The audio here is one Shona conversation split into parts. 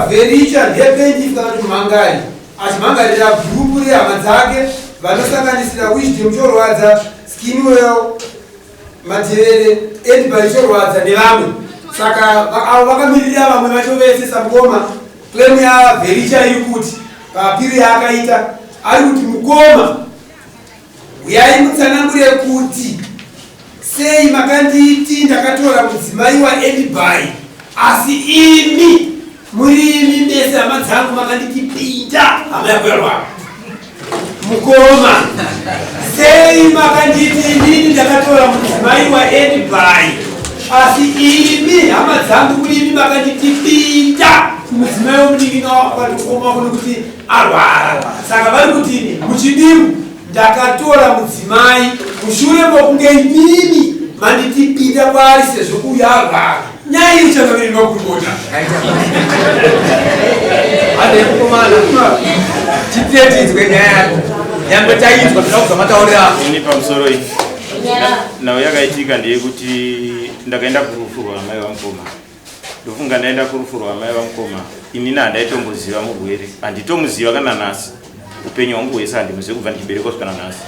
Vhericha ndePentif kana kuti Mhangari achimhangarira gurupu rehama dzake vanosanganisira Wisdom Chorwadza, Skinwell Matevere, Edby Chorwadza nevamwe. Saka avo vakamirira vamwe vacho vese samukoma. Claim yaVhericha iri kuti paapiri yaakaita ari kuti mukoma Huyai mutsanangure kuti sei makanditi ndakatora mudzimai waAndyby asi imi muri imi mese hama dzangu makanditi pinda hama yako yarwara. Mukoma, sei makanditi inini ndakatora mudzimai waAndyby asi imi hama dzangu muri imi makanditi pinda kumudzimai wemunin'ina wako wako nekuti arwara saka vari kuti muchidimu ndakatora mudzimai mushure mokunge imimi manditipinda kwaari sezvo uyu arwara nyaya iri changamire makurukota Mukomana, titetidzwe nyaya yako nyangwe tainzwa toda kubva mataurira ini pamusoro iyi nhau yakaitika ndeyekuti ndakaenda kurufu rwamai vamukoma Ndofunga ndaenda kurufu rwamai vamukoma inini handaitomboziva murwere handitomuziva kana nhasi upenyu hwangu hwese handimuzivi kubva ndichiberekwa kusvika nanhasi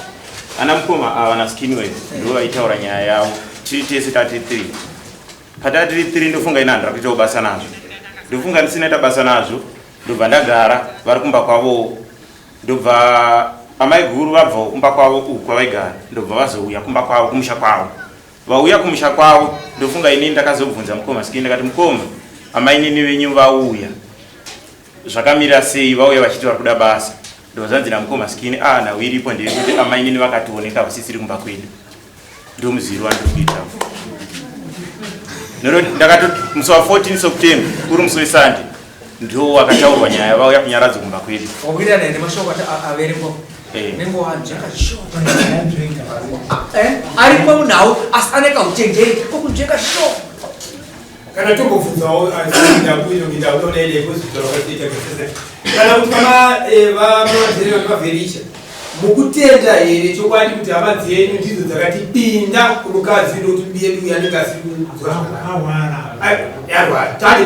ana mukoma ava naskinway ndo vaitaura nyaya yavo tiri tese tati three patatiri three ndofunga ini handira kuitawo basa nazvo ndofunga ndisina ita basa nazvo ndobva ndagara vari kumba kwavowo ndobva amai guru vabvawo kumba kwavo uku kwavaigara ndobva vazouya kumba kwavo kumusha kwavo Vauya kumusha kwavo ndofunga inini ndakazobvunza mukoma Skin ndakati mukoma amainini venyu vauya zvakamira sei vauya vachiti vari kuda basa ndozvanzi namukoma Skin ah nhau iripo ndeyekuti amainini vakatooneka vasisiri kumba kwedu ndomuziviro wandiri kuita ndakati musi wa 14 September uri musi weSunday ndo wakataurwa nyaya vauya kunyaradzo kumba kwedu wakuirana nemashoko averengwa eh. nenge wanzvenga shoko eh, arimo munhau asi ane kauchenjeri kokunzvenga shoko kana tombobvunzawo kana kuti vana vamavhericha mukutenda here chokwadi kuti hama dzenyu ndidzo dzakatipinda kumukadzi nokuti mbiyedu yanenge asiri kunzwa yarwara tati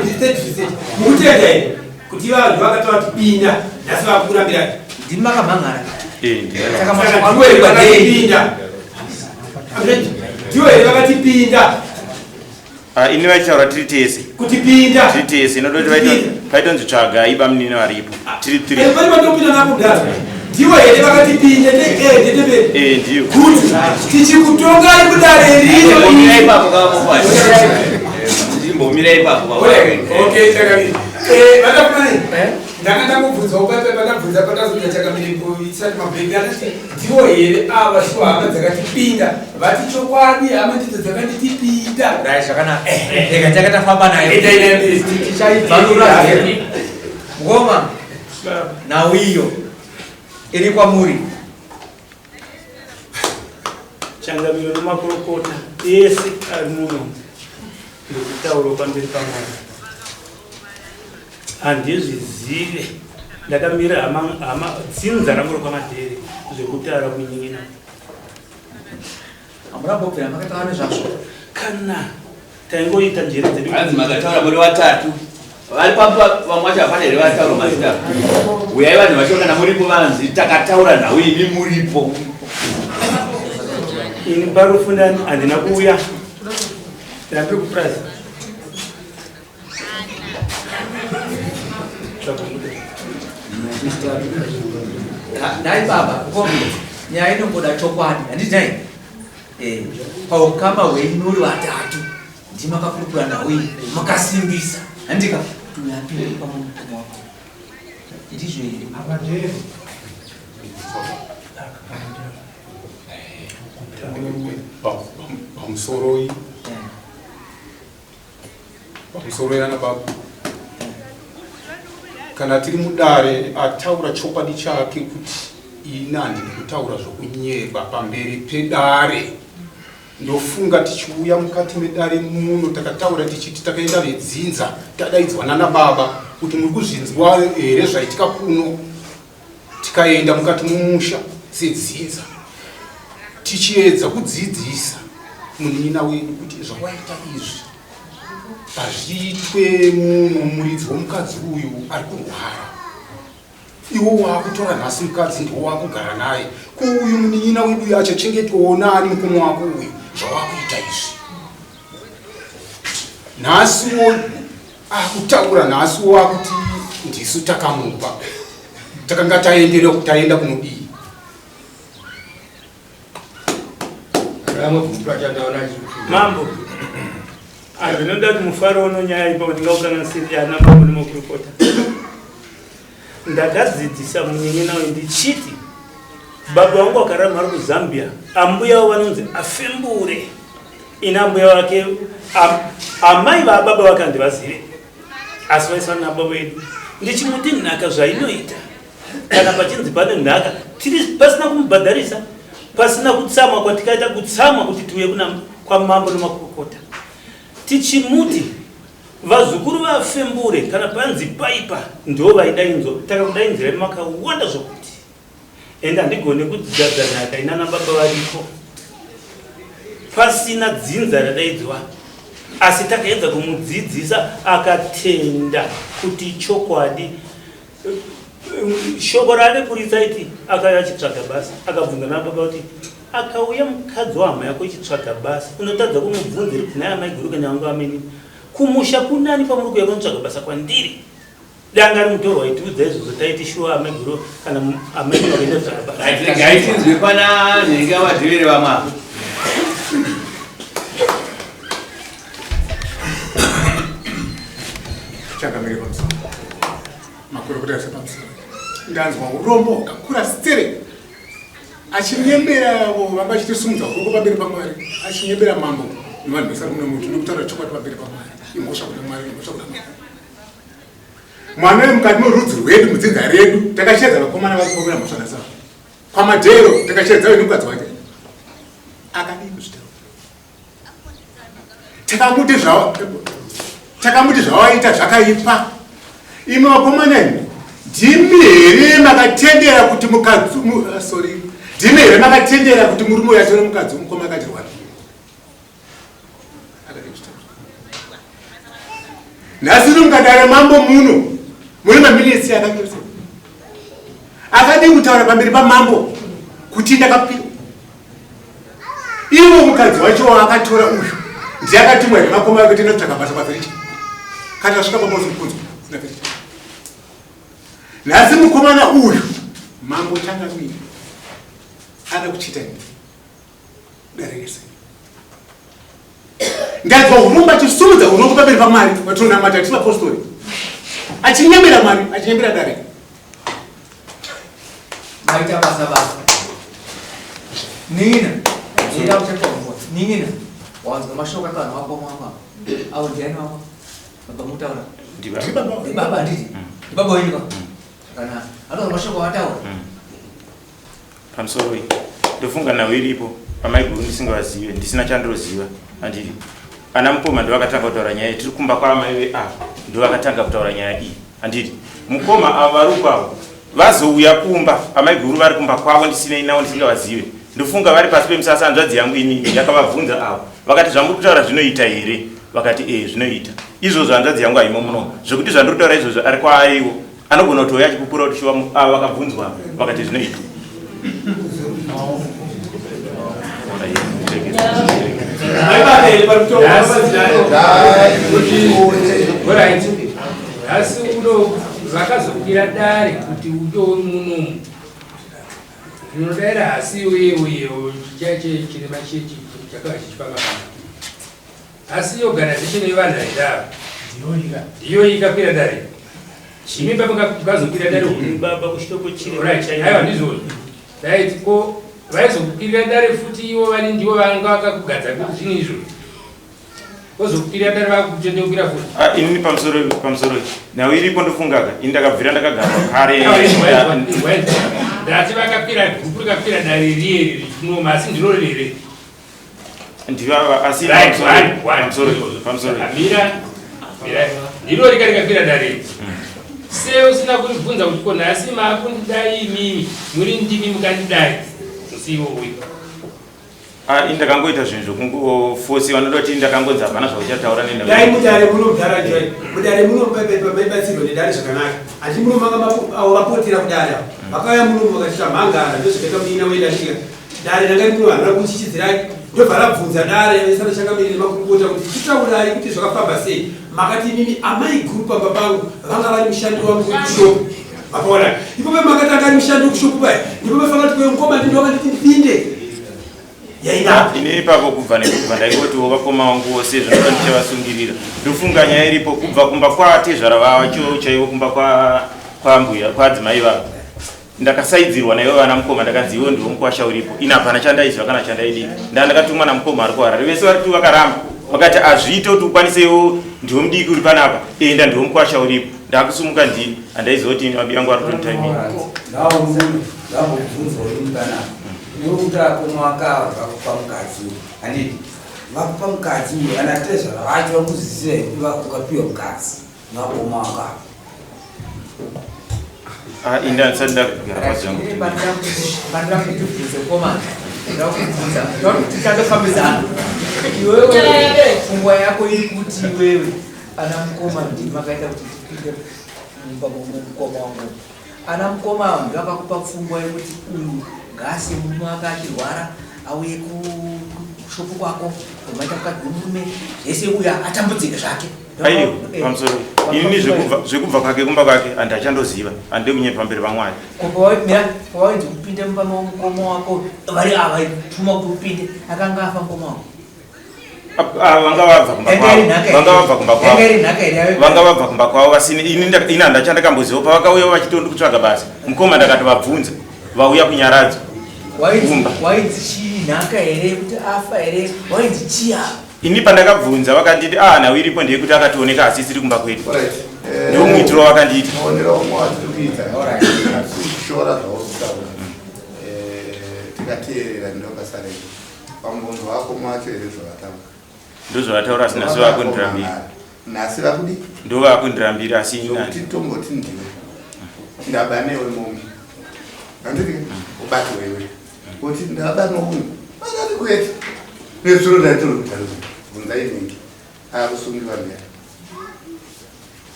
mukutenda here kuti vanhu vakataura kuti pinda nhasi vakurambirai ndimi makamhangara eh, saka mashoko anoverengwa ndeyei ndiwo here vakatipinda Ah, ini vaitaura tiri tese kuti pinda tiri tese inototi vaitonzi tsvaga iba munini varipo tiri tiri eh, pari patopinda napo kudaro ndiwo here vakati pinde ndetebere eh, ndiyo kuti tichikutongai kudare rino Timbomira ipapo okay chakamira eh vakafunani ndanga ndangobvunzawo paipa pandabvunza pandazoita chakamira kuisati mabheki anati ndiwo here ava shuwa hama dzakatipinda vati chokwadi hama ndidzo dzakanditipinda Dai zvakanaka. Rega tanga tafamba nayo. Tichaibvarura here. Ngoma. Nhau iyo iri kwamuri. Changamiro nemakurukota ese ari muno ndikutaura pamberi paMwari. Handizvizive, ndakamira hama, hama dzinza rangu rekwaMadhere zvekutaura kunyin'ina. Hamuna kumbobvira makataura nezvazvo? Kana taingoita njere dzedu. Hanzi makataura muri vatatu vari papa vamwe vacho hapana here vataura mazita uyai vanhu vacho kana muripo vanzi takataura nhau imi muripo ini parufu ndani handina kuuya ndandiri kupurazi Nhai baba, nyaya inongoda chokwadi, handiti nhai? Eh, paukama hwenyu muri vatatu ndimi makakurukura nhau iyi makasimbisa, handika? Kuti uyu apinde pamwe mukoma wako. Ndizvo here? Pamusoroi Pamusoro yana baba, kana tiri mudare ataura chokwadi chake kuti ini handidi kutaura zvokunyeba pamberi pedare. Ndofunga tichiuya mukati medare muno takataura tichiti takaenda vedzinza tadaidzwa nana baba kuti muri kuzvinzwa here zvaitika kuno, tikaenda mukati mumusha sedzinza tichiedza kudzidzisa munin'ina wedu kuti zvawaita izvi. Hazviitwe munhu muridzi womukadzi uyu ari kurwara. Iwo wakutora nhasi mukadzi ndiwo wakugara naye. Ko uyu munin'ina wedu uyu achachengetwawo nani mukoma wako uyu zvawakuita izvi? Nhasiwo akutaura nhasiwo akuti ndisu takamupa. Takanga taendera taenda kunodii? Mambo, andinoda kuti mufaro uno nyaya ipapo ndingaukanganisiri ana mambo nemakurukota. Ndakadzidzisa munin'ina uyu ndichiti baba vangu vakararama vari kuZambia, ambuya vavo vanonzi Afembure. Ini ambuya vake amai vababa vake handivazive, asi vaisana nababa vedu. Ndichimuti nhaka zvainoita kana pachinzi pane nhaka tiri pasina kumubhadharisa pasina kutsamwa kwatikaita kutsamwa kuti tiuye kuna kwamambo nemakurukota tichimuti vazukuru vafembure kana panzi paipa ndo vaidainzwa takakudainzirai makawanda zvokuti ende handigone kugadza nhaka inana baba varipo pasina dzinza radaidzwa asi takaedza kumudzidzisa akatenda kuti chokwadi Shoko raane kuritsa iti akauya achitsvaga basa akabvunza nababa kuti akauya mukadzi wahama yako ichitsvaga basa unotadza kumubvunza iri kuti nhai amaiguru kana vangu ameni kumusha kunani kwamuri kuuya kunotsvaga basa kwandiri danga ari mutorwa itiudza izvozvo taiti shuwa amaiguru kana amaiguru vakaenda kutsvaga basa regai tinzwe pana nhenga vadhivere vamwe ava Changamire pamusoro. Makurukota ese pamusoro. Ndanzwa urombo hwakakura stere. Achinyembera avo vanga vachitisumudza huroko pamberi paMwari. Achinyembera mambo nevanhu vese vari muno muti nekutaura chokwadi pamberi paMwari. Imhosva kuna Mwari, imhosva kuna Mwari. Mwana uyu mukati merudzi rwedu mudzinza redu takashedza vakomana vari kupomera mhosva nhasi ava. Kwamadhero takashedza uyu nemukadzi wake. Akadii kuzvitaura? Takamuti zvawa takamuti zvawaita zvakaipa. Imi vakomana imi ndimi here makatendera kuti mukadzi ah, sorry ndimi here makatendera kuti murume uyu atore mukadzi womukoma akatirwara? Nhasi uno mukadare mambo muno mune maminitsi akanyoresa akadii kutaura pamberi pamambo kuti ndakapiwa Ivo mukadzi wacho waakatora uyu ndiye akatumwa here makoma ake kuti inotsvaga basa kwaFericha? Kana asvika pamba usikunzwa kuna Fericha. Nhasi mukomana uyu mambo changamire ada kuchita ini dare rese. Ndadzwa urombo achisumudza urombo pamberi paMwari vatinonamata tiri vapostori. Achinyemera Mwari, achinyemera dare. Maita basa basa. Nina, ndida kuchepa Nina, wanzwa mashoko akana wako mama. Avo ndiani wako? Baba mutaura. Ndibaba. Ndibaba handiti? Ndibaba wenyu ka? Kana anonzwa mashoko awataura. Pamusoro iyi. Ndofunga nhau iripo amaiguru ndisingavazive ndisina chandinoziva handiti ana mukoma ndovakatanga kutaura nyaya iyi tiri kumba kwaamai ve ava ndovakatanga kutaura nyaya iyi handiti mukoma avo vari uko avo vazouya kumba amaiguru vari kumba kwavo ndisinei navo ndisingavazive ndofunga vari pasi pemusasa hanzvadzi yangu inini yakavabvunza avo vakati zvamuri kutaura zvinoita here vakati ee zvinoita izvozvo hanzvadzi yangu haimo muno zvekuti zvandiri kutaura izvozvo ari kwaariwo anogona kutouya achipupura kuti shuwa ava vakabvunzwa vakati zvinoitwa Nhasi uno vakazokwira dare kuti uyo uri munomu zvinodaira hasi uye uye chirema chakava chichifamba Asi organization yevanhu haidaro. Ndiyo ikakwira dare. Imi baba mukazokwira dare uku. Baba kuchitoko chiri. Right, aiwa ndizvozvo. Right, ko vaizokukwirira dare futi ivo vari ndivo vanga vakakugadza kuti zvinhu izvo. Vozokukwirira dare vakutendeukira futi. Ah, ini pamusoro pamusoro. Nhau iripo ndofungaka. Ini ndakabvira ndakagara kare. Ndati vakakwira gupu rikakwira dare riye richinoma asi ndiro rere. Ndivava asi pamusoro pamusoro. Mira. Mira. Ndiro rika rikakwira dare. Sei usina kuribvunza kuti ko nhasi makundidai imimi muri ndimi mukandidai musi iwowo. Ah, ini ndakangoita zvinhu zvekungofosiwa ndoda kuti ndakangonzi hapana zvauchataura Dai nenhau mudare muno mudhara Joy, mudare muno maibatsirwa nedare zvakanaka. Handi muno manga avo vapotera kudare avo. Vakauya muno vakati mhangara ndozvakaita muina wedatika. Dare ranga riri muno harina kuchichidzirai. Ndobva rabvunza dare vesana changamire nemakurukota kuti chitaurai kuti zvakafamba sei. Makati imimi amai guru pamba pangu vanga vari mushandi wangu wekushopu. Makaona? Ipo pamakati anga ari mushandi wekushopu paya. Ndipo pafanira kuti kwe mukoma ndini wakanditi ndipinde. Yainaka. Ini ipapo kubva nekubva ndaingotiwo vakoma vangu vose zvinoda ndichavasungirira. Ndofunga nyaya iripo kubva kumba kwatezvara vacho chaivo kumba kwa kwambuya kwadzimai vavo. Ndakasaidzirwa naivo vana mukoma ndakanzi iwe ndiwo mukwasha uripo. Ini hapana chandaiziva kana chandaidii. Nda ndakatumwa namukoma ari kuHarare. Vese vari tu vakaramba. Vakati hazviite kuti ukwanisewo ndiwo mudiki uri panapa. Enda ndiwo mukwasha uripo. Ndakusumuka ndini. Handaiziva kuti mabi yangu ari kutonitaimira. Ndambobvunza uri panapa. Nekuti akoma wakava vakupa mukadzi uyu. Handiti? Vakupa mukadzi uyu ana tezvara vacho vakuzisiya here kuti ukapiwa mukadzi vakoma wakava. Ah, ini handisati ndagara pasi yangu. Pandira kuti ubvunze mukomana. Ndakubvunza. Ndakuti tatofambidzana. Iwewe pfungwa yako iri kuti iwewe ana mukoma ndimi makaita kuti tipinde mumba mumukoma wangu. Ana mukoma ava ndivo vakakupa pfungwa yekuti uyu ngaasiye murume wake achirwara auye kushopu kwako omaita mukadzi wemurume zvese uyu atambudzike zvake. Aiwa, pamusoro. Ini zvekubva kwake kumba kwake handachandoziva, handide kunyepa pamberi paMwari. Pawainzi upinde mumba mamukoma wako vari ava vaituma kuti upinde akanga afa mukoma wako. Vanga vabva kumba kwavo, vanga vabva kumba kwavo, vanga vabva kumba kwavo vasina. Ini handachandakamboziva pavakauya vachitondi kutsvaga basa. Mukoma ndakatovabvunza vauya kunyaradzo kumba. Wainzi chii nhaka here kuti afa here wainzi chii apa? Ini pandakabvunza vakanditi ah nhau iripo ndeyekuti akatooneka asisiri kumba kwedu. Ndiwo muitiro wakandiita. Maonero omwe atiri kuita hatisi kushora zvauri kutaura. Tikateerera ndobasa redu. Pamubvunzo wako macho here zvavataura? Ndozvavataura asi nhasi vakundirambira. Nhasi vakudi? Ndovakundirambira asi ini nani. Tomboti ndiwe. Ndaba newe mombe. Handiti ubati wewe. Kuti ndaba nounhu. Vakati kwete. Nezuro ndaitoro kutaura. Bvunzai ningi. Akusungiwa ndiani?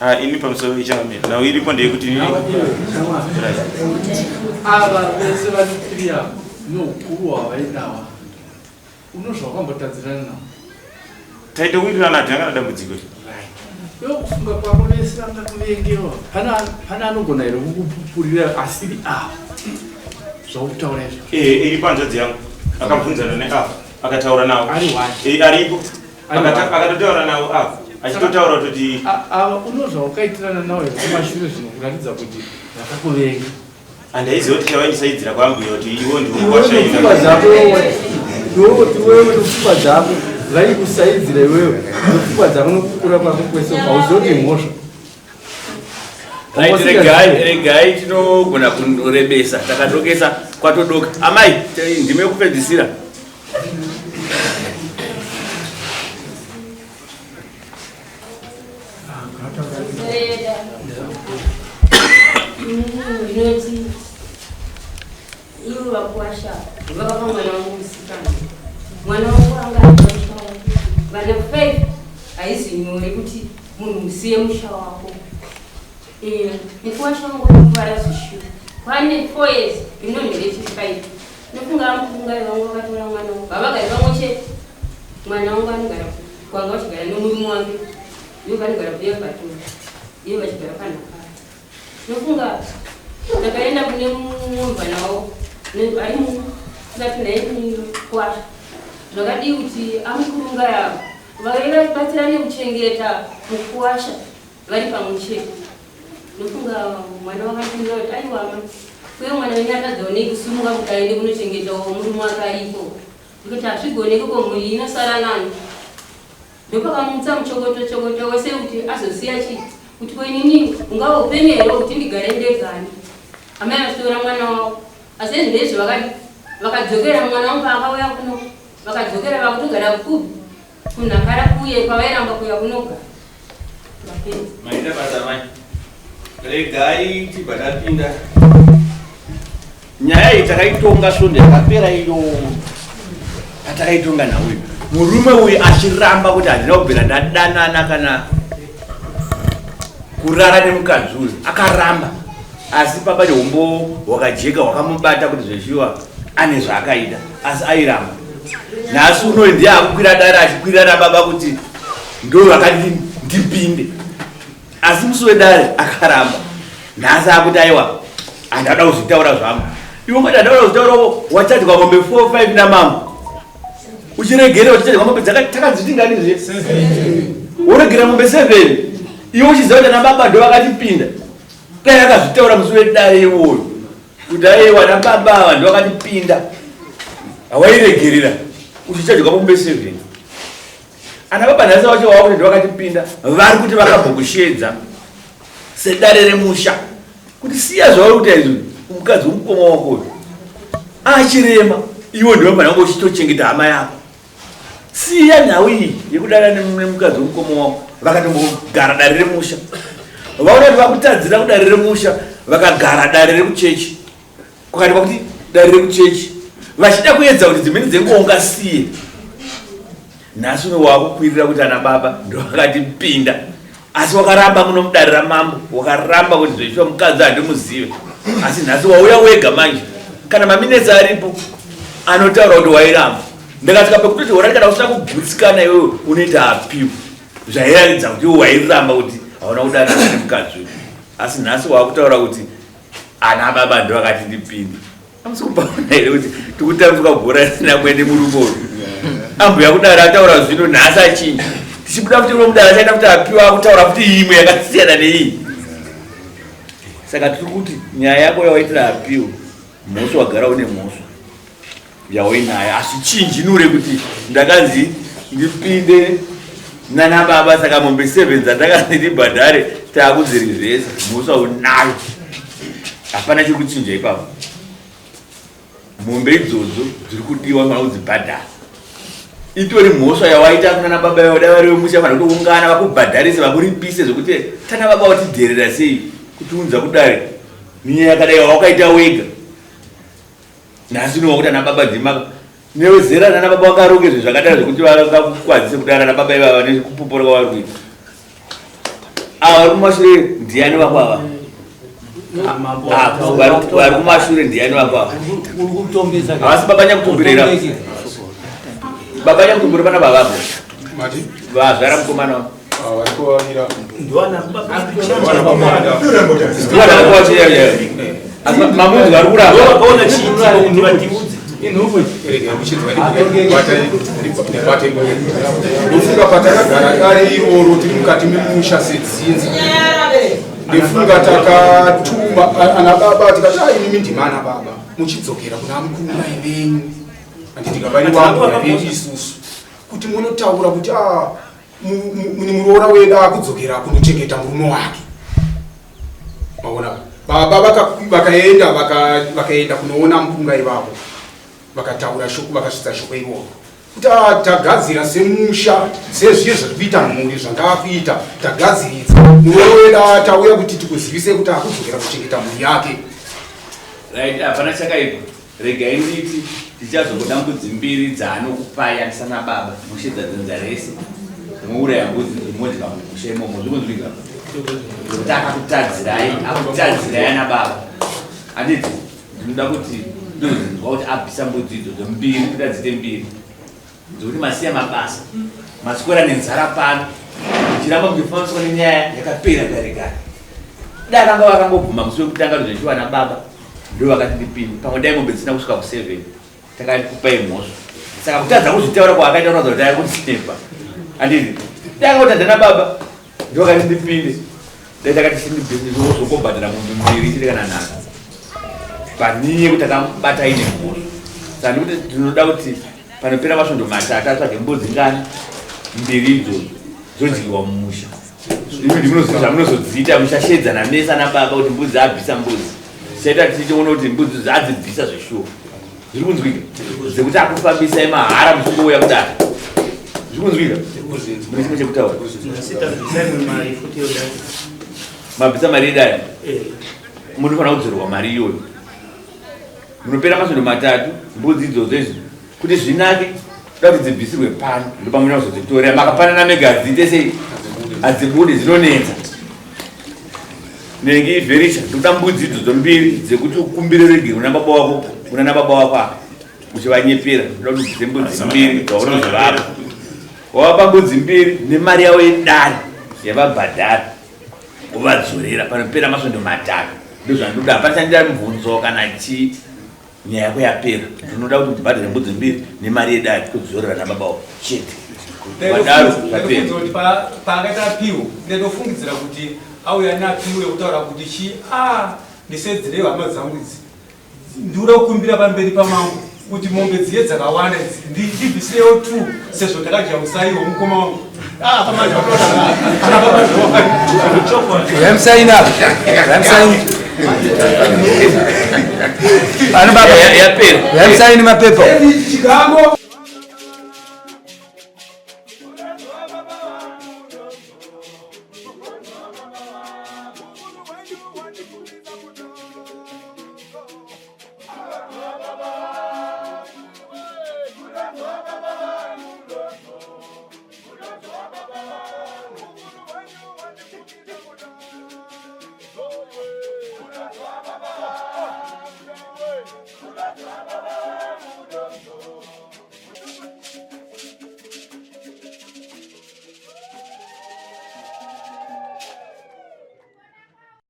Ah, ini pamusoro ichangamira. Nhau iripo ndeyekuti ini ava vese vari three ava neukuru hwavainawa unozvawakambotadzirana navo taitowirirana hatina kana dambudziko. Iwe kufunga kwako vese vangakuvengewa pane anogona here kukupupurira asiri ava zvaukutaura izvo? Eh, iri panzvadzi yangu akabvunzana neava akataura navo aripo akatotaura navo ava achitotaura kuti ava unozvaukaitirana nawo here kumashure zvinokuratidza kuti vakakuvenga? Handaiziva kuti chavaindisaidzira kwambuya kuti iwo ndiwo dzako iwewe nopfungwa dzako vaikusaidzira iwewe nopfungwa dzako nokukura kwako kwese hauzivi kuti mhosva. Right, regai regai tinogona kurebesa takadokesa kwatodoka. Amai ndime yekupedzisira. Ndinoti ivo vakuwasha vakapa mwana wangu musikana, mwana wangu anga ari pamusha wake vana 5. Haizi nyore kuti munhu musiye musha wako. Mukuwasha wangu akakuvara zvishuwa kwane 4 years inonhere 5. Ndofunga amufunga vangu vakatora mwana wangu havagari pamwe chete. Mwana wangu anogara kwanga vachigara nomurume wake, ivo vanogara kuEverton, ivo vachigara panhakara. Ndofunga ndakaenda kune mumvana wavo ari ndati nhai kwasha, zvakadii kuti amukurunga yavo vaivabatsirane kuchengeta mukuwasha vari pamwe chete. Ndofunga mwana wakapindura kuti aiwa amai, uye mwana wenyu atadzaonei kusimuka kuti aende kunochengetawo murume wake aripo? Ndikati hazvigoneki, ko mhuri inosara nani? Ndopakamutsa muchokoto chokoto wese kuti azosiya chii, kuti ko inini ungava upenyu here wekuti ndigare ndegani amai vachitora mwana wavo. Asi ezvinezvi vakadi vakadzokera, mwana wangu paakauya kuno vakadzokera vakutogara kupi kunhakara kuye kwavairamba kuya kunogara. Maita basa mai. Regai tibva tapinda. Nyaya iyi takaitonga svondo yakapera iyo. Patakaitonga nhau uyu murume uyu achiramba kuti handina kubvira ndadanana kana kurara nemukadzi uyu akaramba asi papa nehumbo hwakajeka hwakamubata kuti zveshuwa ane zvaakaita asi airamba nhasi unoyu ndiye akukwira dare achikwira nababa kuti ndo vakati ndipinde asi musi wedare akaramba nhasi akuti aiwa handada kuzvitaura zvangu iwe kwati handada kuzvitaurawo wachadya mombe 4 5 namambo uchiregerera uchichadya mombe takadziti ngani zve woregera mombe 7 iwe uchiziva kuti ana baba ndo vakatipinda dai akazvitaura musi wedare iwoyo kuti aiwa ana baba ava ndo vakatipinda hawairegerera uchichadya mombe 7 Ana baba nhasi wacho wakuti ndovakatipinda vari kuti vakambokushedza sedare remusha kuti siya zvauri kuita izvi mukadzi wemukoma wako uyu achirema iwe ndiwe pana uchitochengeta hama yako siya nhau iyi yekudana nemukadzi wemukoma wako vakatombogara dare remusha vaona kuti vakutadzira kudare remusha vakagara dare rekuchechi kwakaitwa kuti dare rekuchechi vachida kuedza kuti dzimweni dzenguva ungasiye nhasi uno wakukwirira kuti ana baba ndovakatipinda asi wakaramba muno mudare ramambo wakaramba kuti zvechiwa mukadzi handimuzive asi nhasi wauya wega manje kana maminetsi aripo anotaura kuti wairamba ndakasvika pekutoti horani kana usina kugutsikana iwewe unoita apiwa zvairatidza kuti iwe wairamba kuti hauna kudanana nemukadzi uyu asi nhasi wakutaura kuti ana baba ndo akati ndipinde amusi kupaona here kuti tikutambiswa bhora risina mwene murume uyu ambuya kudaro ataura zvino nhasi achinja tichibuda futi uno mudaro achaita kuti apiwa akutaura futi imwe yakasiyana neiyi saka tiri kuti nyaya yako yawaitira apiwa mhosva wagara une mhosva yauinayo asi chinjinure kuti ndakanzi ndipinde nana baba saka mombe seven dzandakanzi ndibhadhare takudzirivhesa mhosva unayo hapana chiri kuchinja ipapo mombe idzodzo dziri kudiwa fana kudzibhadhara itori mhosva yawaita kunana baba yauda vari vemusha fana kutoungana vakubhadharise vakuripise zvekuti tana baba watidherera sei kutiunza kudare minyaya yakadai wawakaita wega Nhasi unowa kuti ana baba ndima newezera nana baba vakaronge zvinhu zvakadaro zvekuti vangakukwadzise kudara ana baba ivava nekupupura kwavari kuita. Ava vari kumashure ndiani vako ava? Ah, vari kumashure ndiani vako ava? Havasi baba nyakutumbirira. Baba nyakutumbira pana baba apo. Vazvara mukomana wavo. Mamunzi vari kuramba ndofunga patakagara dare iroro tiri mukati memusha sedzinza ndofunga takatuma ana baba tikati ah, imimi ndima ana baba muchidzokera kuna mukuru mai venyu handiti kavari wangu venyu isusu kuti munotaura kuti ah, muroora wedu akudzokera kunochengeta murume wake maona baba vakaenda vakaenda kunoona mupunga ivavo vakataura shoko vakasvitsa shoko iroro kuti ah, tagadzira semusha sezviye zviri kuita mhuri zvandaakuita tagadziridza muroora wedu ah, tauya kuti tikuzivise kuti akudzokera kuchengeta mhuri yake right hapana chakaipa Regai nditi tichazongoda mbudzi mbiri dzaanokupai andisana baba moshedza dzinza rese mouraya mbudzi modya mumusha imomo zvikunzwika zvekuti akakutadzirai akutadzirai ana baba handiti ndinoda kuti ndinozinzwa kuti abvisa mbudzi idzodzo mbiri kuda dziite mbiri Dzekuti masiya mabasa maswera nenzara pano muchiramba muchifambiswa nenyaya yakapera kare kare. Dai akanga vakangobvuma musi wekutanga kuti zvechiwa nababa ndo vakati ndipinde pamwe dai mombe dzisina kusvika kuseven takakupai mhosva saka kutadza kuzvitaura kwaakaita unoratidza kuti aikusepa handiti dai akangotadza nababa ndo vakati ndipinde dai takati sindibvisizvokobhadhara mombe mbiri chete kana nhatu paniye kuti akamubata aine mhosva saka ndikuti tinoda kuti panopera masvondo matatu atsvage mbudzi ngani mbiri idzodzo dzodyiwa mumusha imi ndimunozodziita muchashedzana mese ana baba kuti mbudzi abvisa mbudzi tichaita tichiona kuti mbudzi adzibvisa zveshuwa zviri kunzwika zvekuti akufambisai mahara muchingouya kudare zviri kunzwika mune chimwe chekutaura mabvisa mari yedare eh. munofanira kudzorerwa mari iyoyo munopera masvondo matatu mbudzi idzodzo izvi kuti zvinake Toda kuti dzibvisirwe pano ndopamunoda kuzodzitorera. Makapanana mega hadziite sei? Hadzibude dzinonetsa. Nenge ivherisha ndokuda mbudzi idzodzo mbiri dzekuti ukumbire regero kuna baba wako kuna nababa wako apa uchivanyepera ndoda kuti ubvise mbudzi mbiri dzaunozovapa. Wavapa mbudzi mbiri nemari yavo yedare yavabhadhara wovadzorera panopera masvondo matatu ndozvandoda hapana chandida mubvunzo kana chii nyaya yako yapera ndinoda kuti ubhadhare mbudzi mbiri nemari yedare todzorera nababa wako chete wadaro zvapera kuti paakaita apiwo ndatofungidzira kuti auya neapiwo yekutaura kuti chi a ah, ndisedzerei hama dzangu idzi ndikuda kukumbira pamberi pamambo kuti mombe dziye dzakawanda idzi ndibvisirewo two sezvo ndakadya musaiwo mukoma wangu ah, Yamusaini mapepa.